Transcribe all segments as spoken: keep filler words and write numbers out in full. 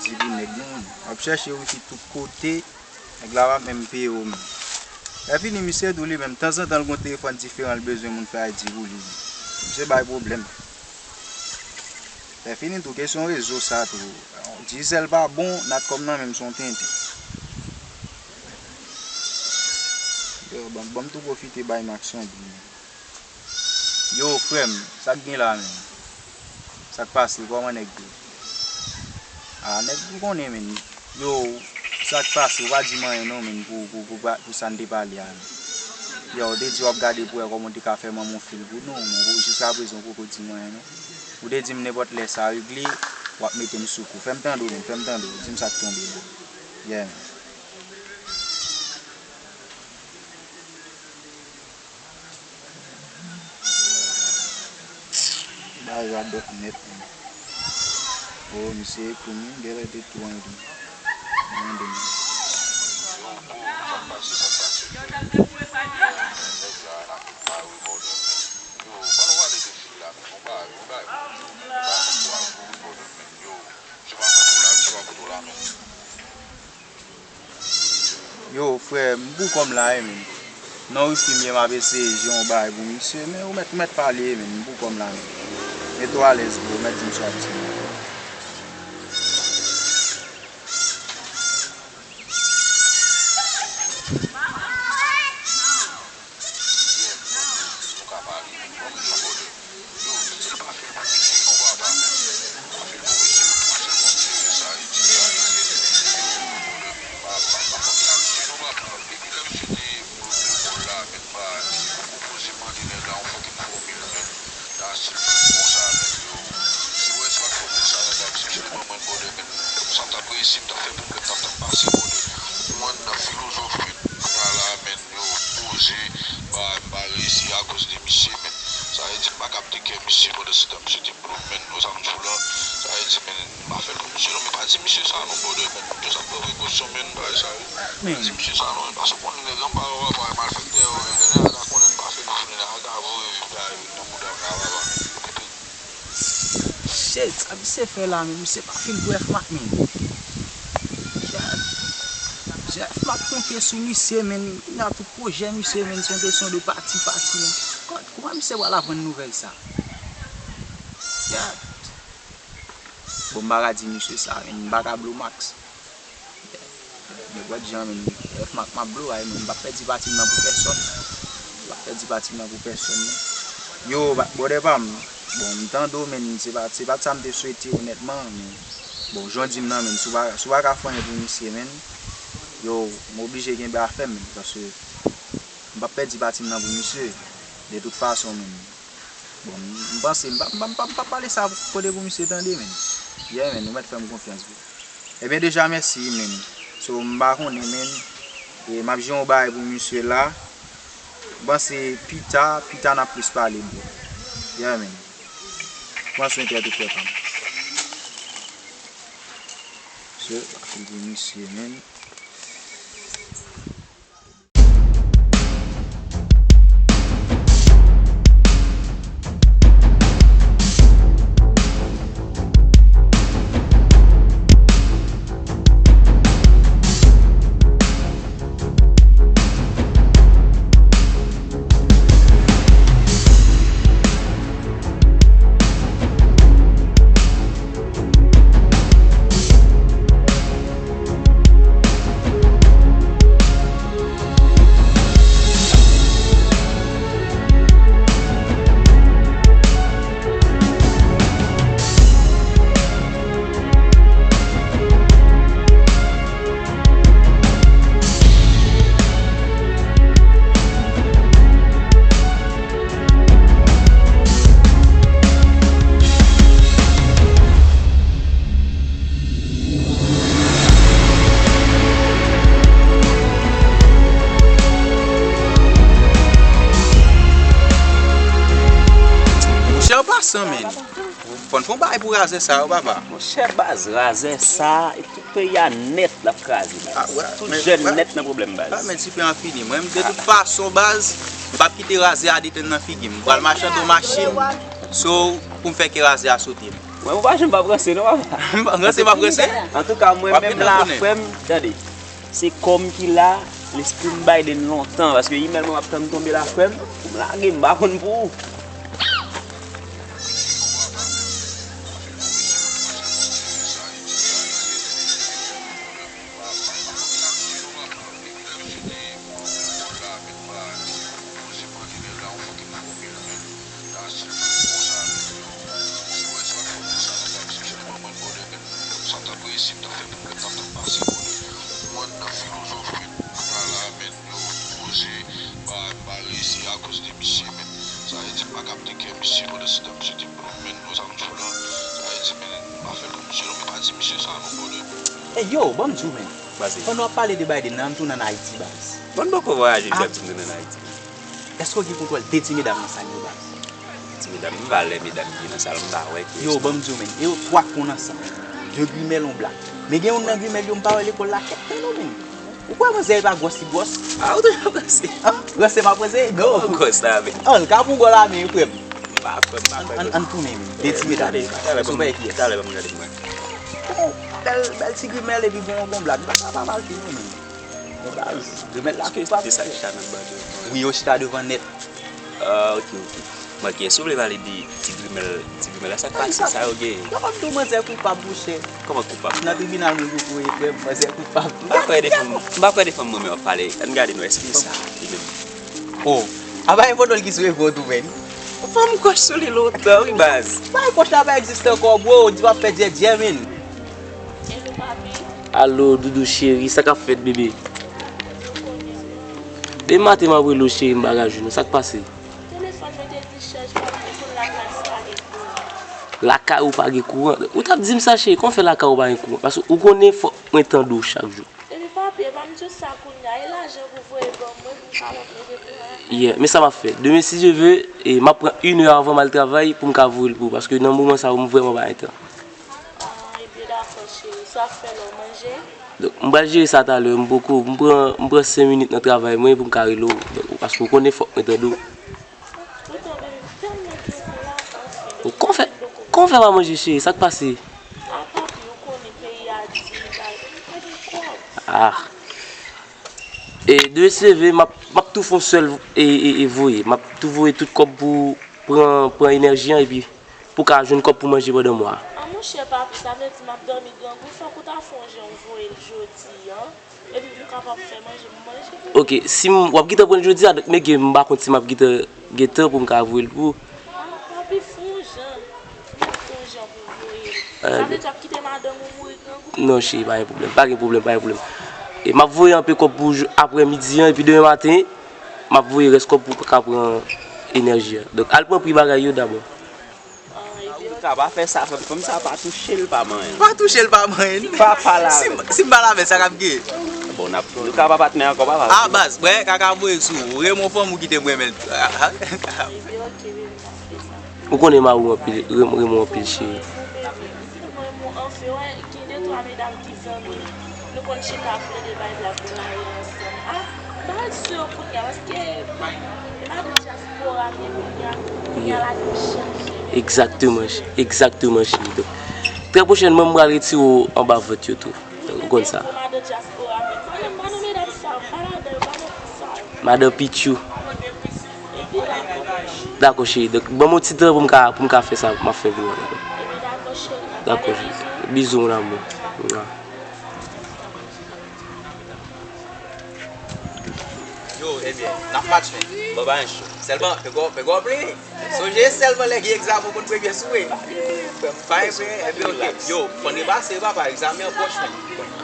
Di pou nèg non, w ap chèche wifi tout kote, nèg la pa menm peye w menm. Lè fini, misye tou li menm, tanzantan l gon telefòn diferan, l bezwen moun fè I D pou li. Misye bay pwoblèm. Lè fini tou, kesyon rezo sa tou. Digicel pa bon, Natcom nan menm se yon tenten. Yo, ban, ban m tou pwofite bay Max yon bri. Yo, frè m, sa k gen la menm? Sa k pase? Kòman nèg yo? Ah, nèg, m konnen, menn. Yo, sa k pase? Ou pa di m anyen non, menn, pou, pou, pou, pou sa n te pale a, menn. Yo, ou te di w ap gade pou wè kòman w te ka fè manman w fè l pou nou, men ou, jiskaprezan ou poko di m anyen non. Ou te di m nenpòt lè sa regle, w ap mete m sou kou. Fè m tande w, menn, fè m tande w. Di m sa k tonbe, bro. Yeah, menn. Bagay radòt nèt, menn. O, misye ekri m, genlè te tou an tou. Mande m. Yo, frè, m pou kò m la, wi, menn. Non, wi, si m ye, m ap eseye jere yon bagay pou misye, men ou mèt, ou mèt pale, wi, menn, m pou kò m la, menn. Mete w alèz, bro, ou mèt di m sa w ap di m. Yo, poze, ba, m pa reyisi akoz de misye, men sa vle di m pa kapte kè misye pandan se tan misye te blòk, men, nou sa m di w la, sa vle di, men, m pa fè l pou misye non, men pa di misye sa non, brother, men, yo sa pran prekosyon, men, bagay sa yo. Pa di misye sa non, men, paske w konnen nèg anba yo, papa, malfektè yo, men, nèg la ta konnen m pa fè nou, nèg la ta voye viv la, nan bouda m la, papa. Shit, sa misye fè la, men misye pa fin pou F Mac, men. Shit. F Mac konte sou misye, men. Kounye a tout pwojè misye, men, se yon kesyon de pati, pati, men. Kòman misye pral aprann nouvèl sa? Shit. Bon, m pa ka di misye sa, men, m pa ka blow Max. Nèg wè jan, men, F Mac, m ap blow ay, men, m p ap pèdi pati m nan pou pèsòn. M p ap pèdi pati m nan pou pèsòn, non. Yo, ba, brother pa m, bon, m tande w, men, se pa, se pa t sa m te swete, onètman, men, bon, jan w di m nan, men, si w pa, si w pa ka fè anyen pou misye, men, yo, m oblije kenbe afè m, men, paske m p ap pèdi pati m nan pou misye, de tout fason, men. Bon, m, m panse, m pa, m pa, m pa, m pa pale sa kote pou misye tande, men. Yeah, men, ou mèt fè m konfyans, bro. Ebyen, deja, mèsi, men. So, m pa konnen, men. E m ap jere yon bagay pou misye la. M panse pita, pita n ap plis pale, bro. Yeah, men. Pran swen tèt ou, frè pa m. So, m ap pale pou misye, men. Monchè, an pasan, men. Fò n fè yon bagay pou razè sa yo, papa. Monchè, baz, razè sa, e tout peyi a nèt l ap kraze, baz. Ah, wè, tout men, jèn wè, nèt nan pwoblèm, baz. Ah, men ti pè an fini. Mwen, de tout fason, baz, m p ap kite razè a detenn nan figi m. M pral mache andedan machin, so, pou m fè ke razè a sote m. Mwen, mwen pa janm p ap ranse, non, papa. M pa ranse, m ap ranse. Antouka, mwen menm la, frè m, tande. Se kò m ki la, lespri m Biden lontan. Paske imèl mwen m ap tann tonbe la, frè m. Pou m lage, m pa konn pou ou. Ey, yo, ban m di w, men. Pandan w ap pale de Biden nan, ann tounen ann Ayiti, baz. Bon, m poko vwayaje, m t ap di m tounen ann Ayiti. Èske w gen kontwòl de ti medam nan sal yo, baz? Ti medam, m pa lè medam ki nan sal, m pa wè ki. Yo, ban m di w, men. E yo twa k konn ansanm. De grimèl, yon blak. Men gen youn nan grimèl yo, m pa wè lekòl la kèk tan non, men. Ou kwè manzè pa gwòs li gwòs? Ah, ou toujou ap ranse? An? Ranse m ap ranse? Non. Gwòs la, men. An, l ka pran gòl la, men, frè m. M pa kwè, m pa kwè. Ann, ann tounen, men. De ti medam. Talè, talè, ban m gade pou mwen. Oh, bèl, bèl ti grimèl epi gon, gon blak. Bagay sa pa mal fini, men. Bon, baz, grimèl la koupab. Èske se sa ki chita nan bando? Wi, yo chita devan nèt. Ah, ok, ok. Bon, ok, si w vle pale de ti grimèl, ti grimèl la, sa k pase, sa yo gen? Yo p ap di w manzè koupab, monchè. Kòman koupab? Nan tribinal, mwen pou pwouve frè m, manzè koupab. M pa kwè de fanm, m pa kwè de fanm mwen menm ap pale. Ann gade non, èske se sa li menm? Oh, a pa gen foto l ki sou ekran tou, men. Fanm kòch sou li lontan, wi, baz. Bay kòch la pa egziste ankò, bro. Di w ap fè djèdjè, men. Alo, doudou cheri, sa k ap fèt, bebe? Demen maten m ap rele w, cheri, m pa ka jwenn ou. Sa k pase? Telefòn mwen te di chaj, pa gen kouran, lakay sa gen kouran. Lakay ou pa gen kouran? Ou t ap di m sa, cheri, kòman fè lakay ou pa gen kouran? Paske ou konnen fòk mwen tande w chak jou. Epi papi, e pa m di w sa kounye a, e lajan pou voye ban mwen pou m kapab mete kouran lakay. Yeah, men sa m ap fè. Demen, si Dye ve, e, m ap pran inè avan m al travay pou m ka voye l pou ou, paske nan moman sa yo, m vrèman pa gen tan. Ah, ebyen dakò, cheri. Sa w ap fè la, w manje? Donk, m pral jere sa talè, m poko, m pran, m pran senk minit nan travay mwen pou m ka rele w, donk, paske w konnen fòk mwen tande w. Poutan, baby, m tèlman gen pou lajan, anfen. Kòman fè, kòman fè pa manje, cheri? Sa k pase? A, papi, ou konnen peyi a di, m pa gen kòb. Ah. E, de se vre, m ap, m ap tou fè yon sèl e, e, e voye. M ap tou voye tout kòb pou pran, pran enèji an, epi pou ka jwenn kòb pou manje pandan mwa a. An, monchè, papi, sa vle di m ap dòmi grangou, fòk ou ta fè yon jan w voye l jodi a, epi pou m kapab fè manje pou manje. Ok, si m, w ap gentan pran l jodi a, donk, men gen, m pa konn si m ap gentan, gentan pou m ka voye l pou ou. Ah, papi, fè yon jan. Fè yon jan pou voye l. Sa vle di w ap kite madanm ou mouri grangou? Non, cheri, pa gen pwoblèm. Pa gen pwoblèm, pa gen pwoblèm. E m ap voye anpe kòb pou jou, aprè midi an, epi demen maten, m ap voye rès kòb pou w ka pran enèji a. Donk, al pran pri bagay yo dabò. Ah, ebyen, ou ka pa fè sa, fanm, fanm sa pa touche l, pa manyen. Pa touche l, pa manyen. Pa pale avè l. Si m, si m pale avè l, sa k ap gen? Bon, n ap, nou ka pa patnè ankò, pa pale. Ah, baz, mwen, kaka voye sou ou. Raymond fanm ou kite m renmen l. Ah, ah. Ebyen, ok, baby. Ou konnen mari w anpil, renmen w anpil, cheri. Mwen, mwen, anfen, wè, gen de twa medam ki zanmi m. Nou konn chita plede bay blag nan lari ansanm. Ah, m pa sou yo kounye a, paske e madan dyaspora m ye kounye a, kounye a lavi m chanje. Egzakteman, cheri, egzakteman, cheri. Donk, trè pwochènman, m pral retire w anba vant yo tou. Ou konn sa. Madan Pitchou. Dakò, cheri. Donk, ban m yon ti tan pou m ka, pou m ka fè sa, m ap fè pou ou. Dakò, cheri. Bizou, mon amour. Yo, ebyen, n ap match, men. Bon, pa gen cho. Sèlman, peko, peko plen. Sonje sèlman lè gen egzamen ou konn premye sou e. Pa gen premye, ebyen, ok. Yo, fò n repase, papa, egzamen an pwòch, men.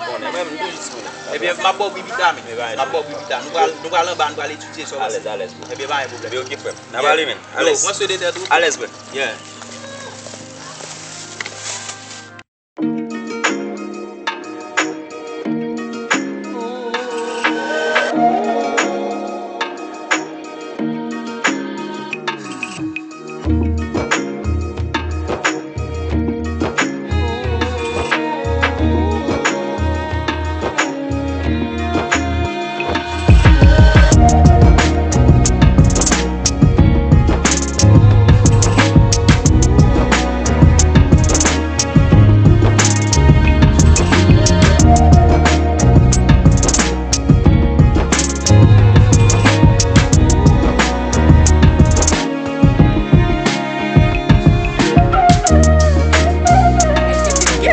Konnen, mwen, m toujou sou. Ebyen, m ap ba w pi pita, men. M ap ba w pi pita. Nou pral, nou pral anba, nou pral etidye sa w panse. Alèz, alèz, bro. Ebyen, pa gen pwoblèm. Ebyen, ok, frè m. N ap ale, men. Alèz. Yo, pran swen de tèt ou. Alèz, frè. Yeah.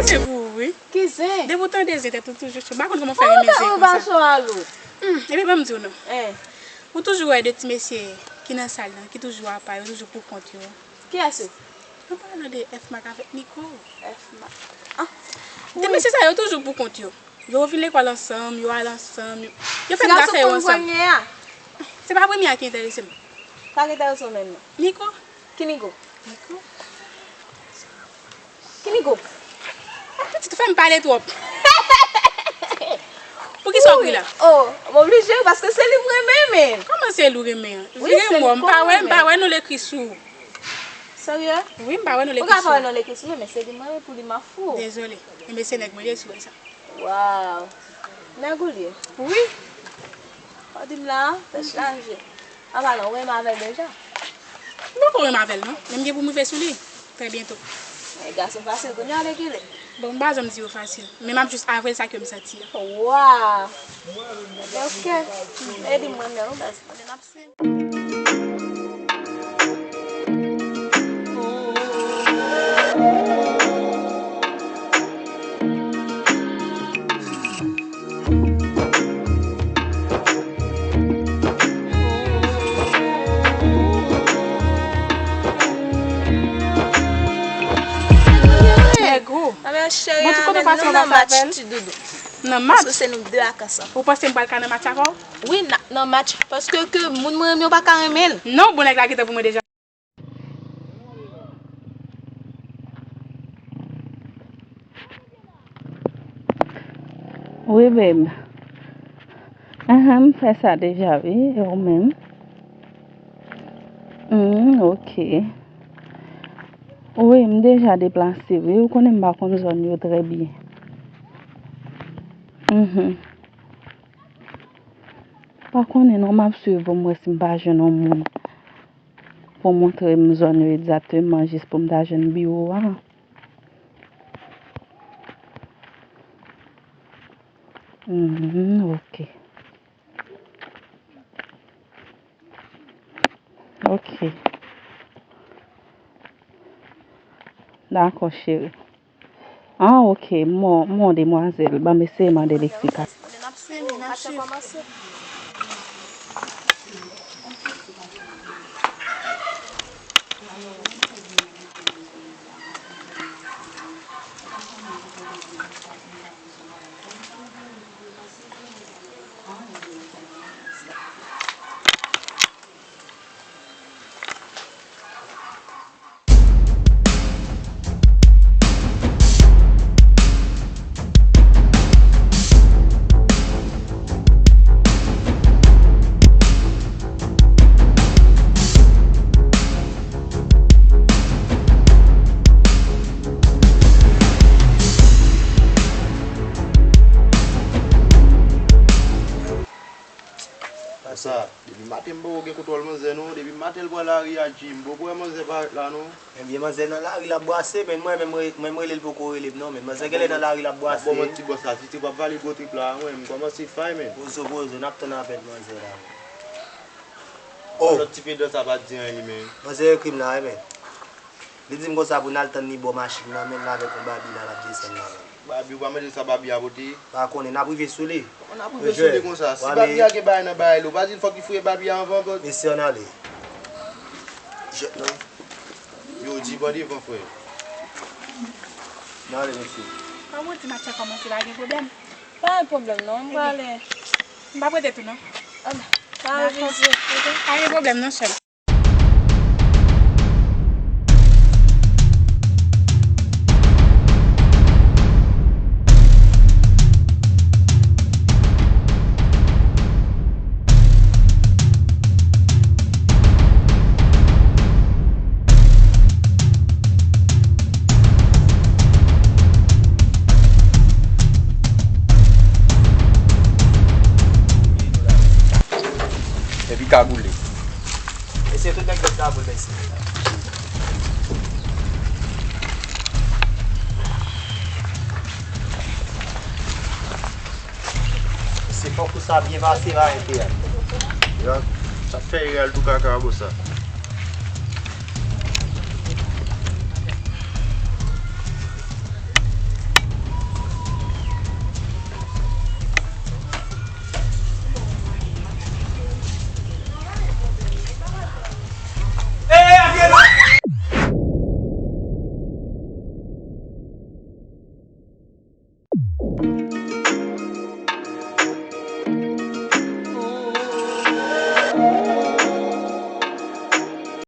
Se pou ou, wi. Ki zen? Depi w tande zen, tèt ou toujou cho. M pa konn kòman w fè renmen zen konsa. Ou pa cho a lou. Hmm, epi ban m di w non. Hein. Ou toujou wè de ti mesye ki nan sal lan, ki toujou apa, yo toujou pou kont yo. Kiyès yo? An palan de F Mac avèk Nico. F Mac. Ah. De mesye sa yo toujou pou kont yo. Yo vin lekòl ansanm, yo al ansanm, yo, yo fè tout zafè yo ansanm. Ti gason konn premye a. Se pa premye a ki enterese m. Sa ki enterese w menm nan? Nico. Ki Nico? Nico. Ki Nico? Pitit, ou fè m pale twòp. Poukisa w ri la? Oh, m oblije ri paske se li m renmen, men. Kòman se li w renmen an? Wi, se li m pa wè, m pa wè non l ekri sou ou. Serye? Wi, m pa wè non l ekri sou ou. Ou ka pa wè non l ekri sou mwen, men se li m renmen, pou li m ap fou. Dezole. Enben se nèg mwen ye, si w wè sa. Waw. Nèg ou l ye? Wi. Ou di m la, tèt chaje. An palan, ou renmen avè l deja? M poko renmen avè l non, men m gen pou m rive sou li trè byento. Men gason fasil kounye a, lekile. Bon, m pa janm di yo fasil, men m ap jis avwe l sa ke m santi a. Waw. Ebyen, oke. E di m mwen menm, ou bèl. Nèg ou. Anben cheri, bon, ti kote w pase, w pase avè l? Nan match? Paske se nou de a kasa. Ou panse m pral ka nan match avè w? Wi, n ap nan match. Paske ke moun mwen renmen yo pa ka renmen l. Non, bon, nèg la gentan pou mwen deja. Wi, babe. Ahan, m fè sa deja, wi. E ou menm? Hmm, ok. Wi, m deja deplase, wi. Ou konnen m pa konn zòn yo trè byen. Mhm. Pa konnen non, m ap swiv pou m wè si m pa jwenn yon moun pou montre m zòn yo egzakteman, jis pou m ta jwenn biwo a. Mhm, ok. Ok. Dakò, cheri. Ah, ok, m on, m on demwazèl. Ban m eseye mande l eksplikasyon. Sa, depi maten m poko gen kontwòl manzè non. Depi maten l pran lari a, Jim, m poko wè manzè parèt la non. Ebyen, manzè nan lari l ap bwase, men mwen menm, mwen, mwen rele l poko rele m non, men manzè genlè nan lari l ap bwase. Bon, mwen ti bòs la, si te p ap vale gwo trip la, mwen, m kòmanse fay, men. Pozo, pozo, n ap tann avèk manzè la, men. Oh! Lòt ti pedan sa pa t di anyen, li, men. Manzè ekri m la, wi, men. Li di m konsa pou n al tann li bò machin nan, men l avèk yon babi la, l ap desann la, men. Babi, ou pa mande sa babi a pote? Pa konnen, n ap rive sou li. N ap rive sou li konsa. Si babi a gen bagay nan bagay li, ou pa di l fòk li fouye babi a anvan ankò? Mesye, ann ale. Jèt non. Yo, di bò devan, frè. Ann ale, mesye. Kòman ti match la kòmanse, pa gen pwoblèm? Pa gen pwoblèm non, m prale. M p ap rete tou non. Pa gen pwoblèm non, chèf. Epi kagoule. Mesye, tout nèg dòt la vre, mesye. Mesye, fòk kou sa byen pase la, enpe a. Sa fè reyèl tou kaka, bon sa.